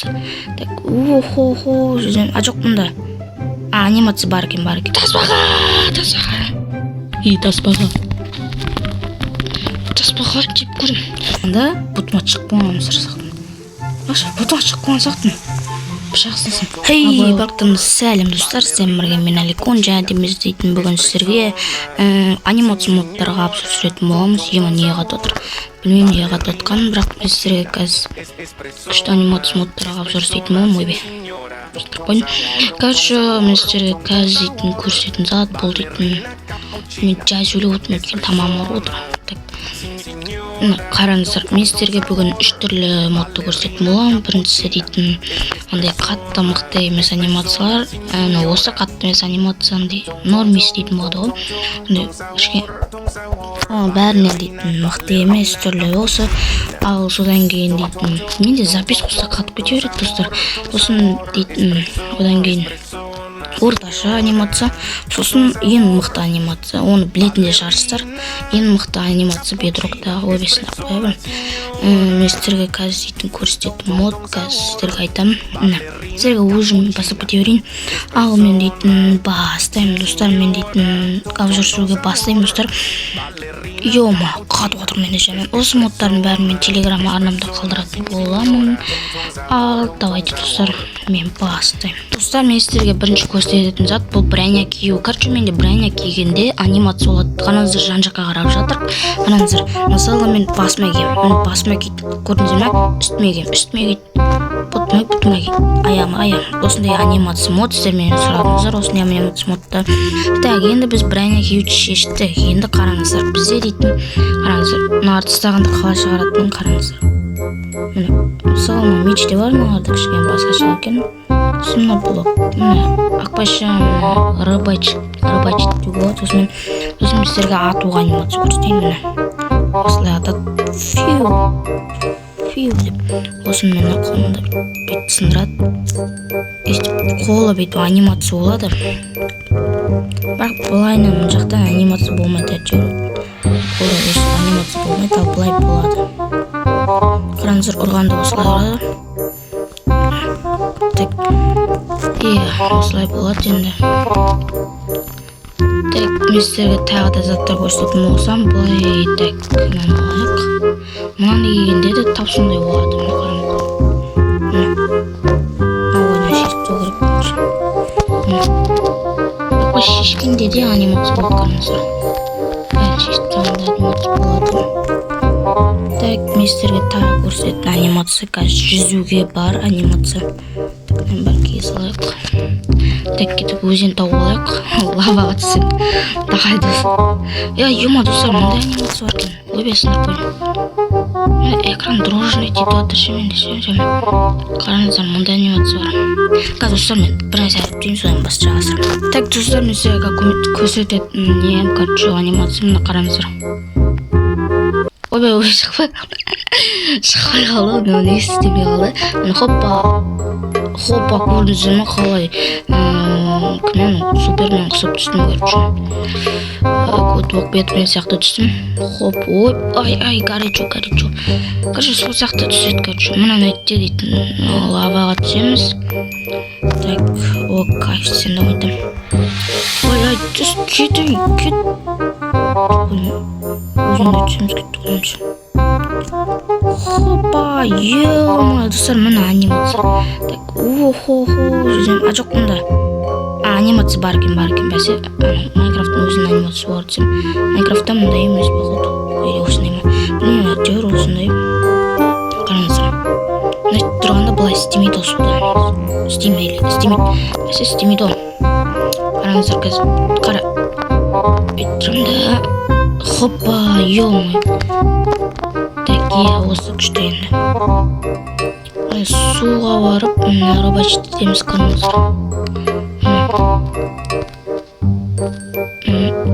Так, о-хо-хо, жүземін. А, жоқ, мында. А, анимация бар екен, бар екен. Тасбақа, тасбақа. И тасбақа. Тасбақа жеп көрдім. Анда бұтыма шығып қойған сақтым. Аша, бұтыма шығып қойған сақтым. Пышақ сынсын. Хей, барлықтарыңызға сәлем, достар, сіздермен бірге мен, Аликон, және де біз дейтін бүгін сіздерге анимация модтарға обзор түсіретін боламыз. Ема, не қатып отыр? Білмеймін не қатып отқанын, бірақ мен сіздерге қазір күшті анимация модтарға обзор істейтін боламын. Ойбай. Ұстап қойдым. Короче, мен сіздерге қазір дейтін көрсететін зат бұл дейтін, мен жай сөйлеп отырмын, өйткені тамағым ауырып отыр. Так, мына қараңыздар, мен сіздерге бүгін үш түрлі модты көрсететін боламын. Біріншісі дейтін андай қатты мықты емес анимациялар, ана осы қатты емес анимация, андай нормис дейтін болады ғой, андай кішкене бәрінен дейтін мықты емес түрлі осы. Ал содан кейін дейтін менде запись болса, қатып кете береді, достар. Сосын дейтін одан кейін орташа анимация, сосын ең мықты анимация, оны білетін де шығарсыздар. Ең мықты анимация Бедроктағы. Ойбай, қоя беремін. Мен сіздерге қазір дейтін көрсететін мод, қазір сіздерге айтамын. Міне, сіздерге өзім бастап кете берейін. Ал мен дейтін бастаймын, достар, мен дейтін обзор түсіруге бастаймын, достар. Ема, қатып отыр менде. Және осы модтардың бәрін мен Телеграм арнамда қалдыратын боламын. Ал давайте, достар, мен бастаймын. Достар, мен сіздерге бірінші көрсететін зат бұл броня кию. Короче, менде броня кигенде анимация болады. Қараңыздар, жан жаққа қарап жатыр. Қараңыздар, мысалы, мен басыма киемін, міне, басыма кидім, көрдіңіздер ма? Үстіме киемін, үстіме кидім, бұтыма, бұтыма кидім, аяғыма, аяғым. Осындай анимация мод. Сіздер менен сұрадыңыздар осындай анимация модты. Так, енді біз броня киюді шештік. Енді қараңыздар, бізде дейтін, қараңыздар, мыналарды тастағанда қалай шығаратынын қараңыздар. Міне, мысалы, мына меч те бар, мыналарда кішкене басқаша екен. Сосын мына блок, міне, ақпаша рыбач, рыбачить деуге болады. Сосын сіздерге атуға анимация көрсетейін. Міне, осылай атады, фиу фиу деп. Сосын, міне, қолында бүйтіп сындырады, өйстіп қолы бүйтіп анимация болады. Бірақ былайынан мына жақта анимация болмайды әйтеуір, қолда өйстіп анимация болмайды, ал былай болады. Қараңыздар, ұрғанда осылай ұрады. Так, иә, осылай болады енді. Так, мен сіздерге тағы да заттар көрсететін болсам, былай, так, мынаны алайық. Мынаны кигенде де тап сондай болады. Міне, қараңыздар, міне, мына ойнан шешіп тастау керек. Міне, апа, шешкенде де анимация болады. Қараңыздар, бәрін шешіп тастағанда анимация болады. Так, мен сіздерге тағы көрсететін анимация қазір жүзуге бар анимация. Так, мынаны бәрін кие салайық. Так, кетіп өзен тауып алайық, лаваға түссем. Давай, достар. Я, ема, достар, мындай анимация бар екен. Ойбай, сындырып қойдым. Міне, экран дрожный етіп жатыр ше менде ше. Қараңыздар, мындай анимация бар. Қазір, достар, мен бір нәрсе айтып тастайын, содан бас жалғастырамын. Так, достар, мен сіздерге көрсететін нем, короче, анимация. Мына қараңыздар. Ойбай, ойбай, шықпай қалды, шықпай қалды. Мынау неге істемей қалды? Міне, хоппа, хоппа, көрдіңіздер ме, қалай кім анау, Супермен ұқсап түстім. Короче, көтібақ Бэтмен сияқты түстім. Хоп, ой, ай, ай, горячо, горячо. Короче, сол сияқты түседі. Короче, мынаны айтты дейтін, лаваға түсеміз. Так, о, кайф, сен де ойнатамын. Ой, ай, түс, кет, ей, кет. Өзіңде түсеміз, кетті ғой. Хопа, ё, достар, міне анимация. Так, о-хо-хо, жүземін. А, жоқ, мында. А, анимация бар екен, бар екен, бәсе. Майнкрафттың өзінің анимациясы бар десем, Майнкрафтта мындай емес, походу. Или осындай ма? Білмеймін, әйтеуір осындай. Қараңыздар. Мына тұрғанда былай істемейді ғой суда. Істемейді, істемейді. Бәсе, істемейді ғой. Қараңыздар, қазір. Қара. Бүйтіп тұрамын да. Хоппа, ё-моё. Так, иә, осы күшті енді. Міне, суға барып, міне, рыбачить етеміз, қараңыздар.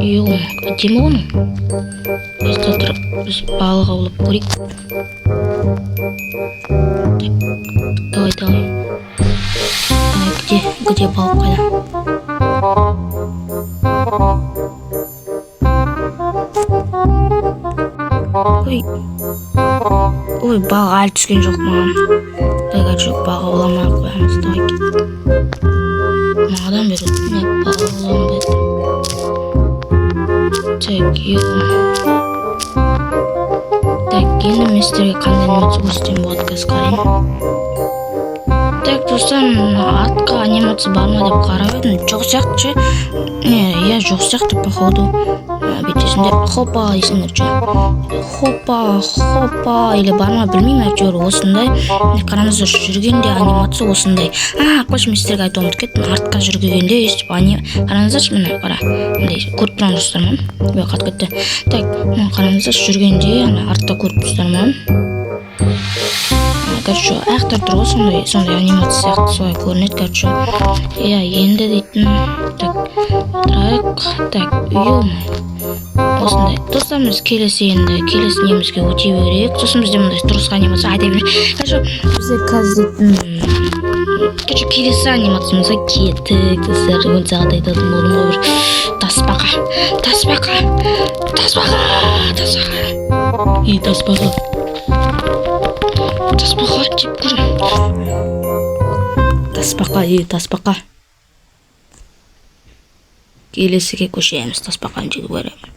Ё, әдемі ғой мынау. Осында тұрып біз балық аулап көрейік. Так, давай, давай. Давай, где балық, қайда? Ой, ой, балық әлі түскен жоқ маған. Так, Короче, бағауламай ақ қоямыз. Давай. Манадан бері не бағауланбайды. Так, ё. Так, енді мен сіздерге қандай анимация көрсетсем болады, қазір қараймын. Так, достар, мына артқа анимация бар ма деп қарап едім, жоқ сияқты ше. Не, иә, жоқ сияқты, походу. Бүйтесіңдер, хопа дейсіңдер ше, хопа, хопа, или бар ма, білмеймін, әйтеуір осындай. Міне, қараңыздар, жүргенде анимация осындай. А, қойшы, мен сіздерге айтуға ұмытып кеттім. Артқа жүргенде өйстіп қараңыздаршы, міне, қара, мындай көріп тұрған жоқсыздар ма? Ой, қатып кетті. Так, мына қараңыздаршы, жүргенде ана артта көріп тұрсыздар ма? Короче, аяқтар тұр ғой, сондай анимация сияқты, солай көрінеді, короче. Иә, енді дейтін, так, отырайық. Так, ё, осындай, достар. Біз келесі, енді келесі немізге өте берейік. Сосын бізде мындай дұрыс анимация айта берейік. Короче, бізде қазір дейтін, короче, келесі анимациямызға кеттік, достар. 10 сағат айтатын болдым ғой бір. Тасбақа, тасбақа, тасбақа, тасбақа и тасбақа, тасбақа жеп көрем. Тасбақа и тасбақа. Келесіге көшеміз, тасбақаны жеп көремін.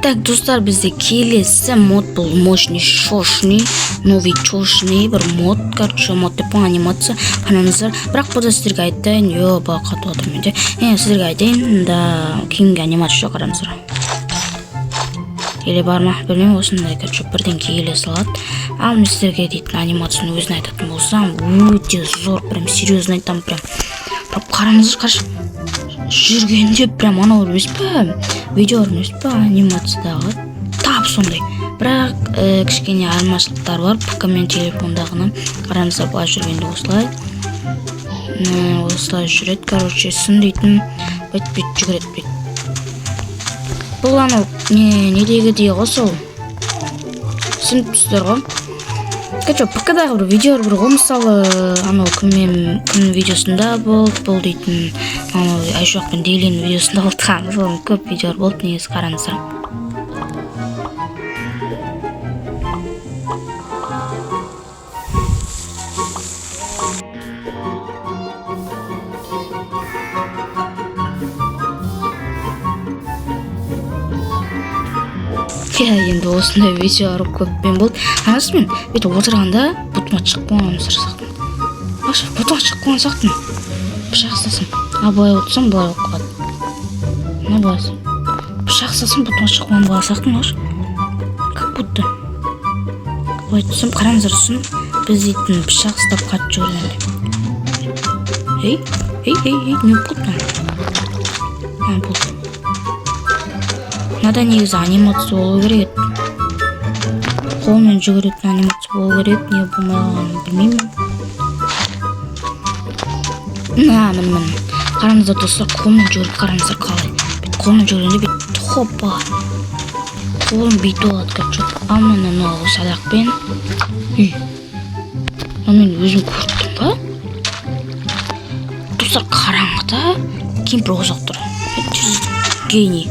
Так, достар, бізде келесі мод бұл мощный, шошный, новый чошный бір мод. Короче, мод деп қой, анимация, қараңыздар. Бірақ бұл да сіздерге айтайын, ё, қатып жатыр менде. Сіздерге айтайын да, кейінгі анимация жоқ, қараңыздар. Или бар ма, білмеймін. Осындай, короче, бірден келе салады. Ал мен сіздерге дейтін анимацияның өзін айтатын болсам, өте зор, прям серьезно айтамын, прям прям қараңыздар, қарашы, жүргенде прям анау емес па, видео емес па, анимациядағы тап сондай. Бірақ кішкене айырмашылықтар бар ПК мен телефондағының. Қараңыздар, былай жүргенде осылай, осылай жүреді, короче. Сын дейтін бүйтіп бүйтіп жүгіреді, бүйтіп. Бұл анау не, недегідей ғой, сол, түсініп тұрсыздар ғой. Короче, ПК-дағы бір видео бар ғой, мысалы, анау кіммен, кімнің видеосында болды бұл дейтін, анау Айшуақ пен Дейленнің видеосында болды. Соның көп видеолар болды негізі, қараңыздар. Иә, енді осындай видеолар көппен болды. Анасы, мен бүйтіп отырғанда бұтыма шығып қалған сияқтымын. Аша, бұтыма шығып қалған сияқтымын. Пышақ ұстасам, а былай отырсам, былай болып қалады. Мына былай пышақ ұстасам, бұтыма шығып қалған бала сияқтымын. Аша, как будто былай тұрсам, қараңыздар. Сосын біз дейтін пышақ ұстап қатты жүгіргенде, ей, ей, ей, ей, не болып қалды мынау? А, болды. Мынада негізі анимация болу керек еді, қолмен жүгіретін анимация болу керек еді. Не болмай қалғанын білмеймін. Мына, міне, міне, қараңыздар, достар, қолмен жүгіріп қараңыздар қалай. Бүйтіп қолмен жүгіргенде бүйтіп, хоппа, қолым бүйтіп алады, короче. Ал міне, мынау садақпен. Үй, мына мен өзім көріп тұрмын ба, достар? Қараңғыда кемпір ұзақ тұр, гений.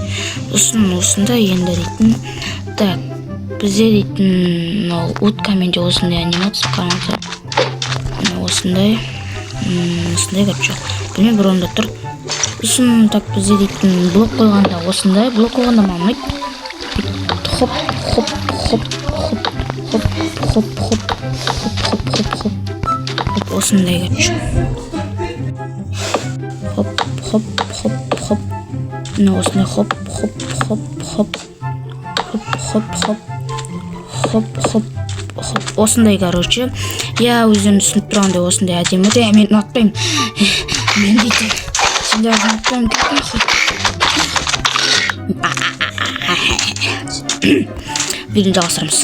Сосын осындай енді дейтін. Так, бізде дейтін мынау уткамен де осындай анимация, қараңыздар. Міне, осындай, осындай, короче, білмеймін, бір орында тұр. Сосын, так, бізде дейтін блок қойғанда осындай, блок қойғанда маған ұнайды. Бүйтіп хоп, хоп, хоп, хоп, хоп, хоп, хоп, хоп, хоп, хоп, хоп, хоп, осындай, короче, хоп, хоп, хоп, хоп, міне, осындай, хоп, хоп, хоп, хоп, хоп, хоп, хоп, хоп, хоп, хоп, осындай, короче. Иә, өздерің түсініп тұрғандай, осындай әдемі. Е, мен ұнатпаймын, мен дейтін сендерді ұнатпаймын, кет нахуй. Видеоны жалғастырамыз.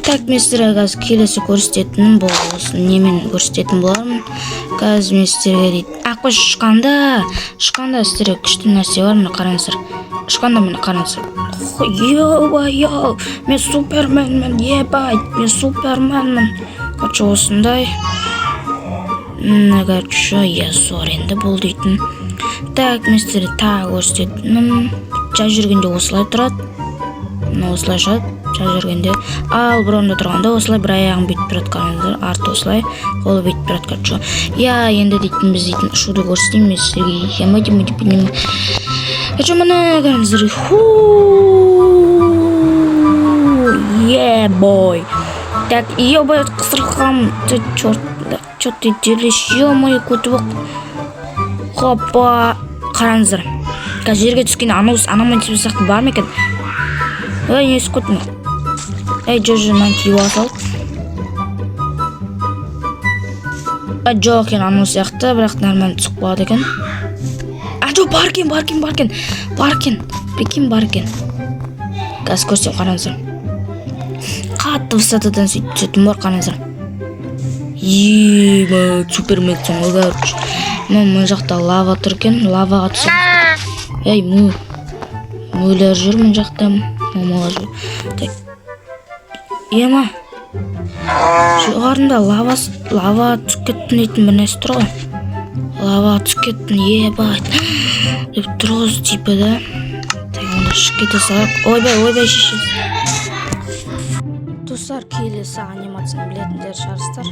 Так, мен сіздерге қазір келесі көрсететінім бұл осы немен көрсететін болармын қазір мен сіздерге дейді. А, қойшы, ұшқанда сіздерге күшті нәрсе бар. Міне, қараңыздар, ұшқанда, міне, қараңыздар. Ё-моё, мен суперменмін, ебать, мен суперменмін. Короче, осындай. Короче, иә, зор енді бұл дейтін. Так, мен сіздерге тағы көрсететінім, жай жүргенде осылай тұрады. Мына осылай шығады. Жай жүргенде. Ал бір орында тұрғанда осылай бір аяғын бүйтіп тұрады, қараңыздар. Арты осылай, қолы бүйтіп тұрады, короче. Иә, енді дейтін, біз дейтін ұшуды көрсетейін мен сіздерге. Короче, міне, қараңыздар. Ху! Yeah, boy. Так, ё-моё, қысырқам. Ты черт, что ты делаешь? Ё-моё, көтіп. Хоппа, қараңыздар. Қазір жерге түскен анау анаман тиіп сияқты бар ма екен? Ей, не түсіп кеттім? Ей, жүр, жүр, мынаны киіп ала сал. А, жоқ екен, анау сияқты, бірақ нормально түсіп қалады екен. А, жоқ, бар екен, бар екен, бар екен. Бар екен. Прикинь, бар екен. Қазір көрсем, қараңыздар. Қатты высотадан сөйтіп түсетін бар, қараңыздар. Ема, суперменсің ғой, короче. Мына жақта лава тұр екен, лаваға түсем. Ей, му. Мүлер жүр мына жақта. Мамалар жүр. Так. Ема. Жоғарында лава түсіп кеттім дейтін бір нәрсе тұр ғой. Лава түсіп кеттім, ебать. Деп тұр ғой, типа, да. Так, онда шығып кете салайық. Ойбай, ойбай, шешесі. Достар, келесі анимацияны білетіндер шығарсыздар.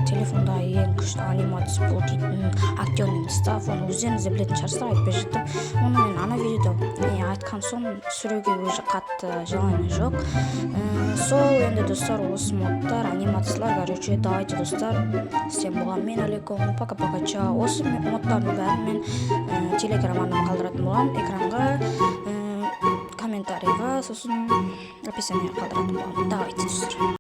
Телефондағы ең күшті анимация бұл дейтін актерный состав. Оны өздеріңіз де білетін шығарсыздар, айтпай жатып. Оны мен ана видеода не айтқан соң, түсіруге уже қатты желание жоқ. Сол енді, достар, осы модтар, анимациялар, короче, давайте, достар. Сіздермен болған мен, Алейкум. Пока, пока, чао. Осы модтардың бәрін мен телеграм арнама қалдыратын боламын, экранға, комментарийға, сосын описаниеға қалдыратын боламын. Давайте, достар.